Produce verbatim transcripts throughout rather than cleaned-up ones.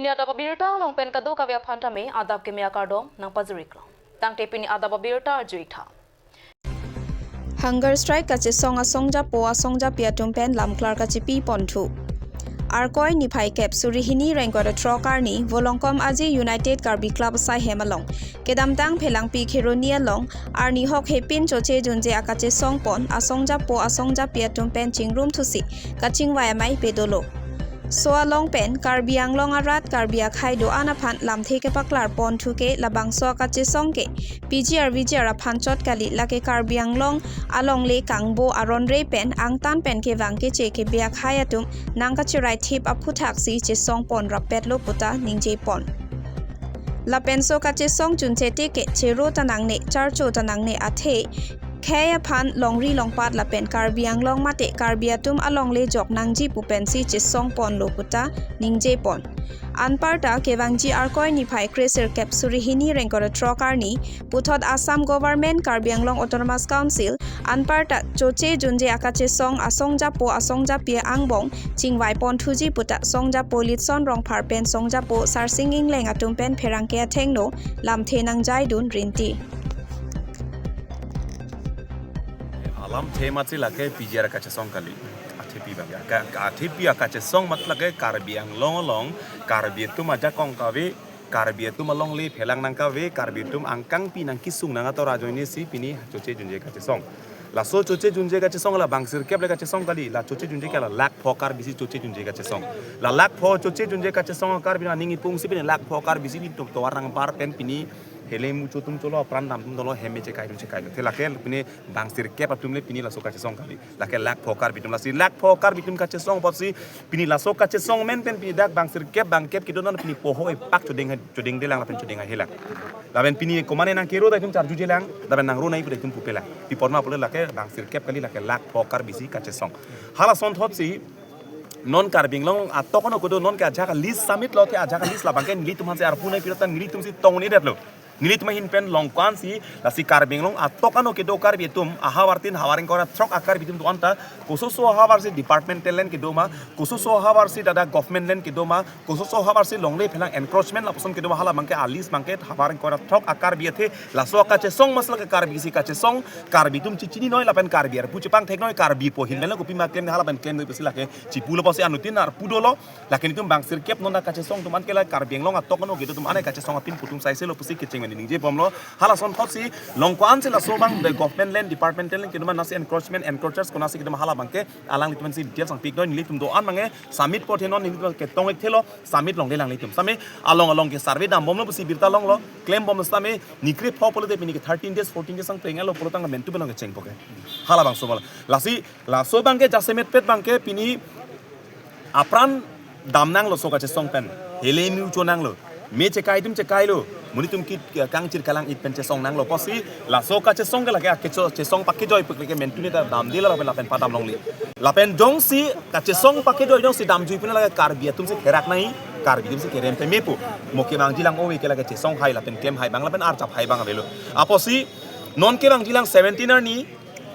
Pini adap abirta along pen kadokave aphan tame adap keme akardom nangpajiriklo. Tangte pini adap abirta arjuitha. Hunger strike kachesong asong japo asong japi atum pen lamklar kachipi ponthu. Arkoi niphai kep suri hini rengkot throk arni Volongkom Aji United Karbi Club asaihem along kedamtang Phelangpi Kheroni along arni hok hepin choche junje akachesong pon asong japo asong japi atum pen chingrum thusi kachingvai amei pedolo. So along pen Karbi Anglong arat Karbi akhei do-an aphan lamthe kepaklar ponthu ke labangso akachesong ke P G R V G R aphan chot kali, lake Karbi Anglong alongle kangbo aron re pen angtan pen kevang keche kebe akhei atum nangkachirai thip aphuthak si chesong pon rapetlo puta ningje pon. Lapenso kachesong chunchete ke chero ta nangne, charcho ta nangne athe khei aphan longri longpat lapen Karbi Anglong mate Karbi atum alongle jok nangji pu pensi chesong ponlo puta ningje pon. Anparta kevangji Arkoi niphai kre sirkep suri hini rengkot throk arni puthot Assam Government, Karbi Anglong Autonomous Council, anparta choche junje akachesong asong japo asong japi angbong chingvai ponthuji puta song japo Litson Rongphar pen song japo Sarsing Ingleng atum pen pherangke athengno lamthe nangjaidun rinti. Alamthe matsi lake P G R kachesong kali. Athepi bang. Ka, ka athepi akachesong mat lake Karbi Anglong along Karbi atum ajakong kave, Karbi atum alongle phelang nangkave, Karbi atum angkangpi nangkisung nang ator ajoine si pini choche junje kachesong. Laso choche junje kachesong la bang sirkep le kachesong kali, la choche junje ke la lakh pho Karbi si choche junje kachesong. La lakh pho choche junje kachesong Karbi aning ipung si pini lakh pho Karbi si pini tum tovar nangbar pen pini hele mucho atum cholo, pran dam atum dolo, hem me chekai atum chekailo. Te lake pini bang sirkep atum le pini laso kachesong kali. Lake lakh pho Karbi atum, lasi lakh pho Karbi atum kachesong apotsi pini laso kachesong amen pen pini dak bang sirkep bang kep kedo non pini poho epak chodeng hai, chodengdelang lapen chodeng haihelang. Lapen pini komane nangkero ta itum charjujelang, lapen nangro nai pu ta itum pupelang. Pi apot ma pule lake bang sirkep kali, lake lakh pho Karbi si kachesong. Hala asonthotsi non Karbi Anglong atok ano kedo non ke ajahak list submit lo, te ajahak list labang ke nelitum aphansi arpu nai pu ta nelitum si tong-un-edetlo. Nelitum ahin pen long ko-an si, lasi Karbi Anglong atok ano kedo Karbi atum, ahavar tin havar ingkoi ra throk a-Karbi atum do-an ta, kososo ahavar si departmental land kedo ma, kososo ahavar si dak government land kedo ma, kososo ahavar si longle phelang encroachment lapuson kedo ma, hala abang ke a-list abang ke havar ingkoi ra throk a-Karbi athe, laso akachesong mas lake Karbi si kachesong, Karbi atum chechinine lapen Karbi arpu chepangtheknoi, Karbi po ahin pen la kopi ma klem, hala pen klemnoi pusi lake chipulo pusi anuttin arpu dolo. Lake nelitum bang sirkep non dak kachesong atum an ke la Karbi Anglong atok ano kedo atum an kachesong apin putum saiselo pusi kecheng mani ningje bomlo. Hala asonthotsi long ko-an si laso abang the government land, departmental land kedo ma, nasi encroachment, encroachers konatsi kedo ma, hala abang ke alanglitum si details nangpiknoi. Nelitum do-an abang ke submit po the non, nelitum ketong-ik thelo, submit longle alanglitum. Same along along ke survey dam bomlo pusi birta longlo, klem bomlo same nikre pho pulote pini ke thirteen days, fourteen days angpreng alo pulo tangte mentu benong kecheng po ke. Hala abang so bala. Lasi laso abang ke jasemetpet abang ke pini apran dam nanglo so kachesong pen. Hele mucho nanglo. Me chekai atum chekailo. Monit atum kit kangchir kalang-it pen chesong nanglo. Pusi laso kachesong ke lake akecho chesong pakejoi pu ke mentu ne ta damde lapen lapen padam longle. Lapen jongsi kachesong pakejoi jongsi damjui pu na lake Karbi atum si kerak nai, Karbi atum si kerem peme pu. Mo kevangjilang ove ke lake chesong hai lapen klem hai abang lapen arjap hai abang avelo. Apotsi non kevangjilang seventeen arni,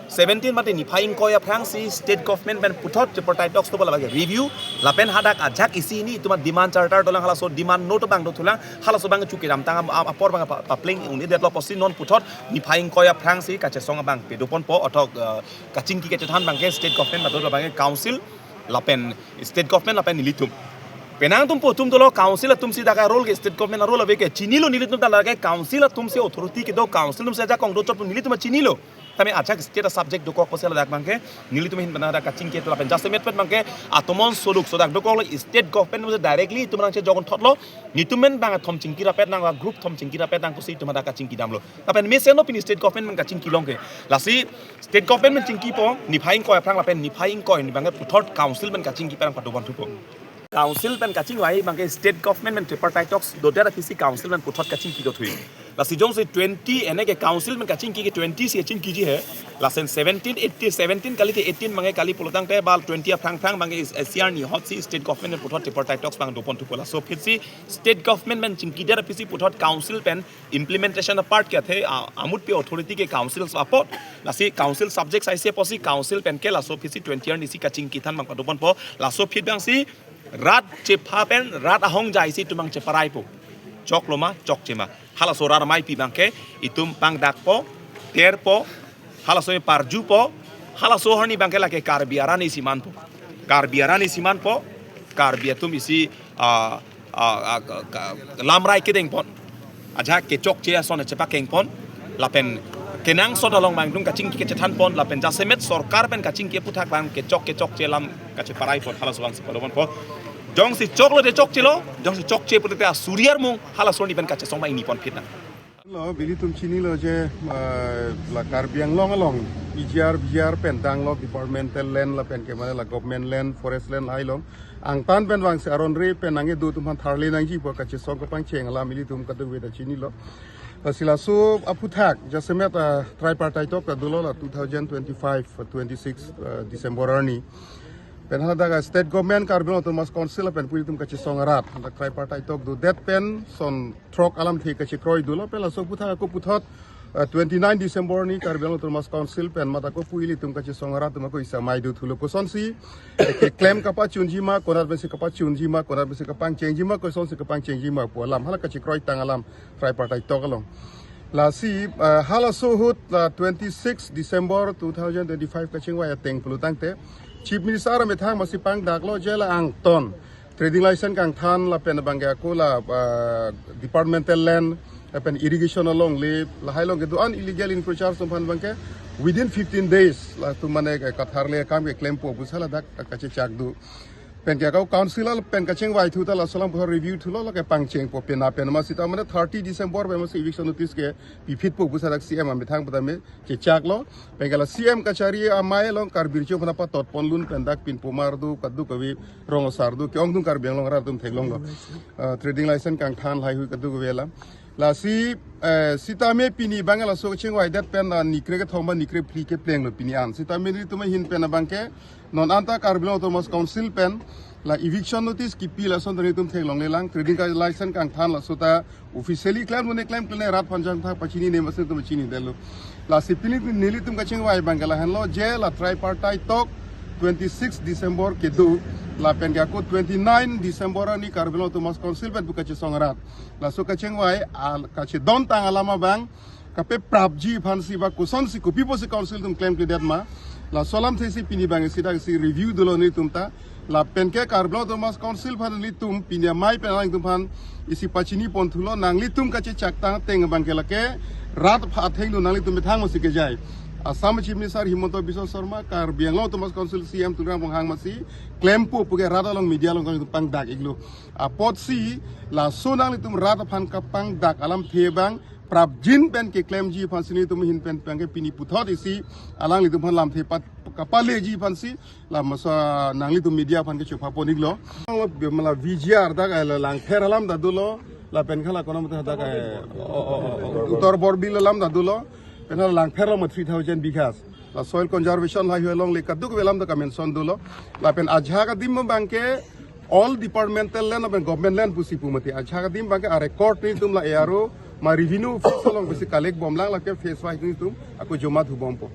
seventeen mate niphai ingkoi aphrangsi state government pen puthot tripartite talks dopo labang ke review, lapen hadak ajahak isi hini itum a-demand charter dolang, halaso demand note abang dothulang, halaso abang chuke damtang am, am, apor abang pa, papleng un-edetlo pusi non puthot niphai ingkoi aphrangsi kachesong abang pedoponpo, othok, eh, kachingki kachethan abang ke state government mate labang ke council lapen state government lapen nelitum. Penang atum po atum dolo, council atum si dak a-role ke, state government a-role ave ke chinilo nelitum ta, lake council atum si authority kedo, council atum si ajakong dochot pu nelitum chinilo. Tame ajahak state a-subject dokok pusi ladak abang ke nelitum ahin pen dak kachingki lapen jasemetpet abang ke atomon soluk so dak dokoklo, state government atum si directly itum nangchejok-un thotlo, nelitum men abang athom chingki rapet nang, group athom chingki rapet nang pusi itum dak kachingki damlo. Lapen mesen lo pini state government pen kachingki long ke. Lasi state government pen chingkipo niphai ingkoi aphrang lapen niphai ingkoi arni abang ke puthot council pen kachingki pen padoponthupo. Council pen kachingvai abang ke state government pen tripartite talks dodet aphisi council pen puthot kachingki dothui. Lasi jongsi twenty ene ke council pen kachingki ke twenty si chingkiji he. Lason seventeen, eighteen, seventeen kali te eighteen abang ke kali pulo tangte bal twenty aphrang aphrang abang ke is S C R ni hot si state government pen puthot tripartite talks abang doponthupo. Laso aphisi state government pen chingkidet aphisi puthot council pen implementation a-part ke athe, a, amutpi authority ke council apot. Lasi council subject saise pusi council pen ke laso aphisi twenty arni si kachingkithan abang padoponpo. Laso aphi abang si Rat chepha pen rat ahongjai si itum abang cheparaipo. Choklo ma, chokche ma. Halaso rat amaipi abangke itum pangdakpo, terpo, halaso parjupo, halaso arni abangke lake Karbi arat isi manpo. Karbi arat isi manpo, Karbi atum isi, ah, ah, ah, ka-, ka-, lamrai kedengpon. Ajahak kechokche ason chepakengpon, lapen kenangsot along abang itum kachingki kachethanpon, lapen jasemet sorkar pen kachingki aphuthak abang kechok kechokche alam kacheparaipon, halaso abangsi paloponpo. Jongsi choklo te chokchelo, jongsi chokche pulote asuri armung, halaso arni pen kachesong abang ingniponphit nang. Lo, nelitum chinilo je, eh, la Karbi Anglong along, E G R, V G R pen danglo departmental land lapen ke mane la government land, forest land lahai along. Angtan pen vangsi aron re pen nangkedo atum aphan tharle nangji pu kachesong kapangcheng alam nelitum kadokave ta chinilo. Lasi laso aphuthak, jasemet, ah, tripartite talk ta dolo la two thousand twenty-five, twenty-six, ah, December arni. Pen haladak a state government Karbi Anglong Autonomous Council pen pu nelitum kachesong arat. Haladak tripartite talk dodet pen son throk alamthe kachekroi dolo, pen laso aphuthak ako puthot, eh, twenty-nine December arni Karbi Anglong Autonomous Council pen mat ako pu ilitum kachesong arat atum ako isi amei dothulo, kosonsi, eh, keklem kapachunji ma, konat pensi kapachunji ma, konat pensi kapangchengji ma, kosonsi kapangchengji ma pu alam, hala kachekroitang alam tripartite talk along. Lasi, eh, halaso ahut la twenty-six December two thousand twenty-five kachingvai ateng pulotangte, Chief Minister amethang masi pangdaklo je la angton trading license kangthan lapen abangke ako la, ah, departmental land lapen irrigation alongle lahai along kedo-an illegal encroachers atum aphan abangke within fifteen days latum mane ke katharle akam keklempo pusi haladak kachechak do. Pen ke ako council pen kachingvaithu ta laso alam review thulo, lake pangchengpo, pena pen masi ta mane thirty December pen masi eviction notice kepiphitpo pusi dak C M amethang pu tame chechaklo. Pen ke la C M kachari amei along Karbi Riso aphan patotponlun pen dak pinpomar do, kadokave rong asar do, ke-ongdung Karbi Anglong arat atum theklonglo. Ah, trading license kangthan lahai hui kadokave alam. Lasi, eh, sitame pini abang laso kachingvaidet pen, ah, nikre kethom ba nikre phli keplenglo pini an. Sitame nelitum ahin pen abangke non anta Karbi Anglong Autonomous Council pen la eviction notice kipi lason ta nelitum theklonglelang, trading ka license kangthan laso ta officially klemlo ne klemkle ne rat aphan jangthak pachinine masi itum chinidetlo. Lasi pini nelitum kachingvai abangke lahenlo je la tripartite talk twenty-six December kedo lapen ke ako twenty-nine December arni Karbi Anglong Autonomous Council pen pu kachesong arat. Laso kachingvai, ah, kachedontang alam abang kapeprapji aphansi ba kosonsi kopi pusi council atum klemkledet ma. Laso alamthe si pini abang isi dak isi review dolo nelitum ta. Lapen ke Karbi Anglong Autonomous Council aphan nelitum pini amei pen alanglitum aphan isi pachiniponthulo, nanglitum kachechaktang ateng abangke lake rat aphan athengno nanglitum methang masi kejai. Assam Chief Minister Himanta Biswa Sarma, Karbi Anglong Autonomous Council C M Tuliram Ronghang masi klempo puke rat along media along nanglitum pangdak-iklo. Apotsi laso nanglitum rat aphan kapangdak alamthe abang prapjin pen keklemji aphansi nelitum ahin pen abangke pini puthot isi alanglitum aphan lamthe pat kapaleji aphansi la masa nanglitum media aphan kechopha pon-iklo. Mala V G R dak, eh, la Langpher alam ta dolo, lapen ke la konat mate dak, eh, o, o, o, o, Uttar Borbil alam ta dolo, pen la Langpher along ma three thousand bighas. La soil conservation lahai hui alongle kadokave alam ta kamention dolo. Lapen ajahak adim abangke all departmental land lapen government land pusi pu mati. Ajahak adim abangke a record nelitum la A R O ma revenue office along pusi collect bomlang, lake phase wise nelitum ako joma thubompo.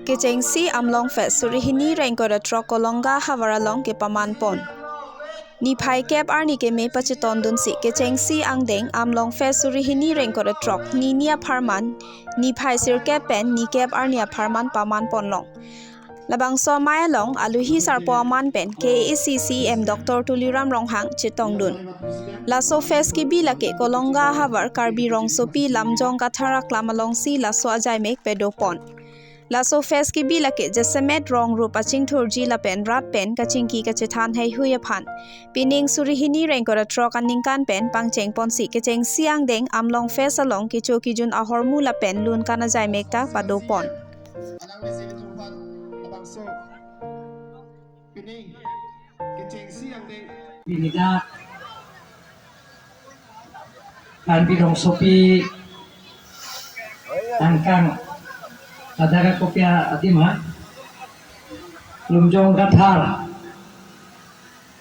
Kechengsi Amlong Fest suri hini ra ingkoi ra throk Kolonga havar along kepamanpon. Niphai kep arni keme pachetondunsi kechengsi angdeng Amlong Fest suri hini ra ingkoi ra throk nini apharman, niphai sirkep pen nikep arni apharman pamanponlong. Labangso amei along aluhi sarpo aman pen K A A C C E M Doctor Tuliram Ronghang chetongdun. Laso fest kebi lake Kolonga havar Karbi Rongsopi Lamjong Kathar aklam alongsi laso ajaimek padopon. Laso fest kebi lake jasemet rong rup achingthurji lapen rat pen kachingki kachethan heihui aphan pining suri hini ra ingkoi ra throk aningkan pen pangchengponsi kechengsi angdeng Amlong Fest along kecho kejun ahormu lapen lun kan ajaimek ta padopon. Alang mesi ilitum aphan labangso pining kechengsi angdeng. Pini dak Karbi Rongsopi angkang, ladak kopi adim ha, Lumjong Kathar,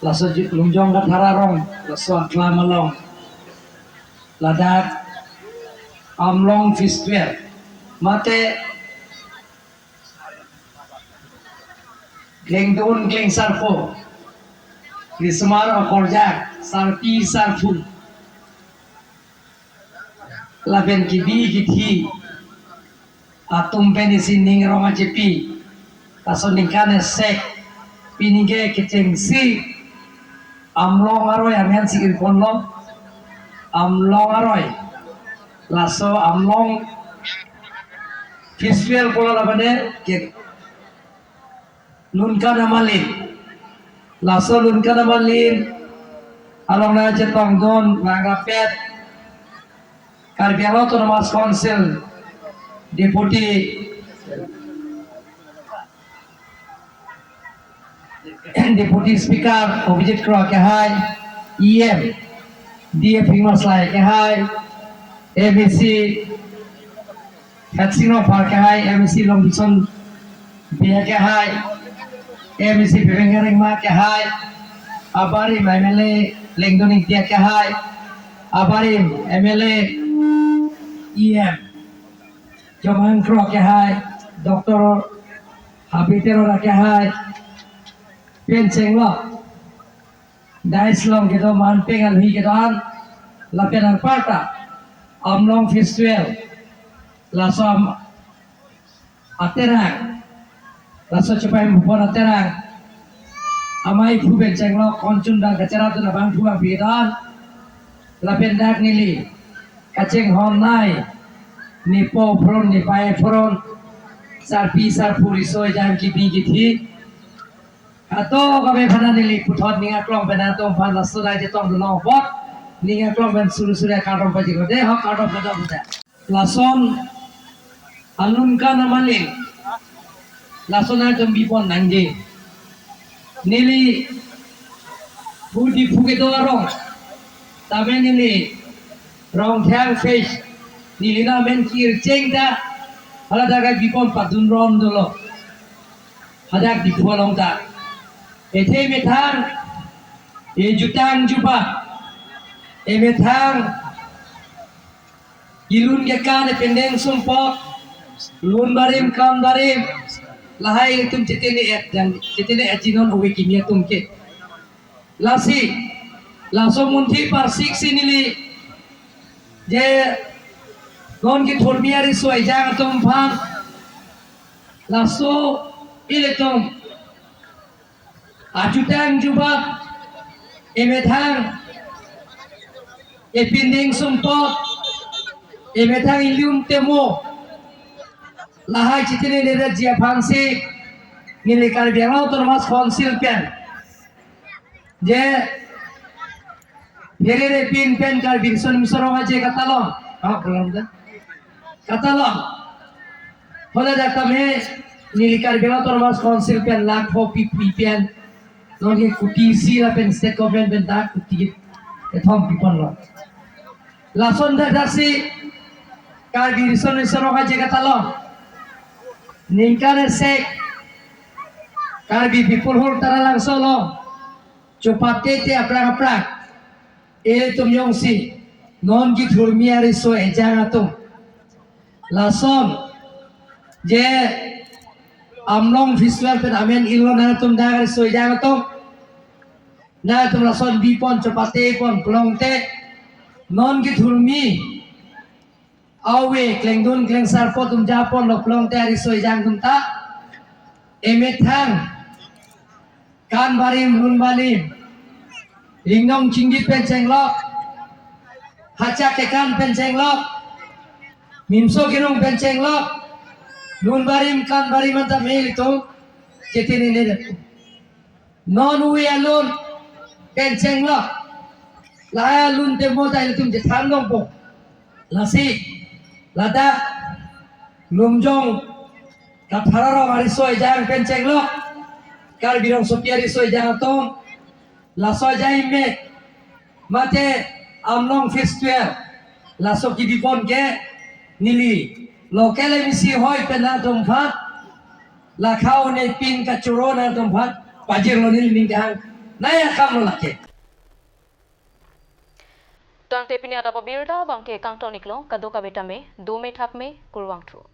laso ji-, Lumjong Kathar arong, laso aklam along ladak Amlong Festival mate Klengdun klengsarpo, risomar okorjak, sarpi sarpo, lapen kebi kethe atum pen isi ning arong ajepi, laso ningkan esek, pini ke kechengsi Amlong aroi amen si irponlo, Amlong aroi, laso Amlong Festival pulo labene ke Lunkan Amalin. Laso Lunkan Amalin along nangchetongdun nang rapet Karbi Anglong Autonomous Council Deputy Deputy Speaker Abhijit Kro akehai, E M D F Hingmaslai akehai, M A C Hatsing Rongphar akehai, M A C Longbison Bey akehai, M A C Pepeng Rengma akehai, abarim M L A Lengdon Ingti akehai, abarim M L A, E M Jomang Kro akehai, Doctor Habitero akehai, pen chenglok dais along kedo manpeng alhi kedo-an, lapen anparta Amlong Festival, laso am-, aterang, laso Chophai Mupon aterang, amei aphu pen chenglok konchun dang kacheratdun abangphu abangpi kedo-an, lapen dak neli kachinghon nei, nepo aphuron, nepei aphuron, sarpi sarpo, riso ejang, kebi kethe, kadokave aphan neli puthot ning aklong pen nangtum aphan laso dai chetongdun long apot, ning aklong pen suri suri akardom pajirlo dei, ho kardom kadokave. Lason Lunkan Amalin, lason nangtum bipon nangji. Neli pu Diphu kedo arong, tame neli Rongthang phase, neli na amen kircheng ta, hala dak bipon padun ron dolo. Hadak Diphu along ta, ethe methang, ejutang jubat, emethang, ilun kekan, epindeng sumpot, lun barim kan barim, lahai ilitum chetene et dan chetene et jinon ove kimi atum ke. Lasi, laso munthi parsik si neli, je non kethurmi ariso ejang atum aphan, laso ilitum ajutang jubat, emethang, epindeng sumpot, emethang ilun temo, lahai chetene neretji aphansi neli Karbi Anglong Autonomous Council pen, je pherere pin pen Karbi Riso Nimso Rong Aje katalon, ah, belum dah, katalon. Hala dak tame neli Karbi Anglong Autonomous Council pen lakh pho pipi pen, non ke kuti isi lapen state government pen dak kuti kethom piponlo. Lason dak daksi Karbi Riso Nimso Rong Aje katalon, ningkan esek Karbi People's Hall Taralangso along chopatete aphrang aphrang, ilitum jongsi non kethurmi ariso ejang atum, lason je Amlong Festival pen amen irlo nangtum dak ariso ejang atum, nangtum lason bipon chopatepon pulote, non kethurmi ave, klengdun klengsarpo atum japonlo pulote ariso ejang atum ta, emethang, kan barim, lun barim, ringnong chingdi pen chenglok, hachak kekan pen chenglok, mimso kerung pen chenglok, lun barim kan barim anta ilitum chetene nedet. Non ove alun pen chenglok, lahai alun temo ta ilitum chethan longpo. Lasi, ladak Lumjong Kathar arong ariso ejang pen chenglok, Karbi Rongsopi ariso ejang atum, laso ajaimek mate Amlong Festival, laso kebipon ke neli local M A C hoi pen nangtum aphan, lakhau ne pin kachoro nangtum aphan pajirlo, neli ning kehang nai akamlo lake. Tangte pini adap abirta abangke kangton-iklo, kadokave tame dome thakme, kurvangthu.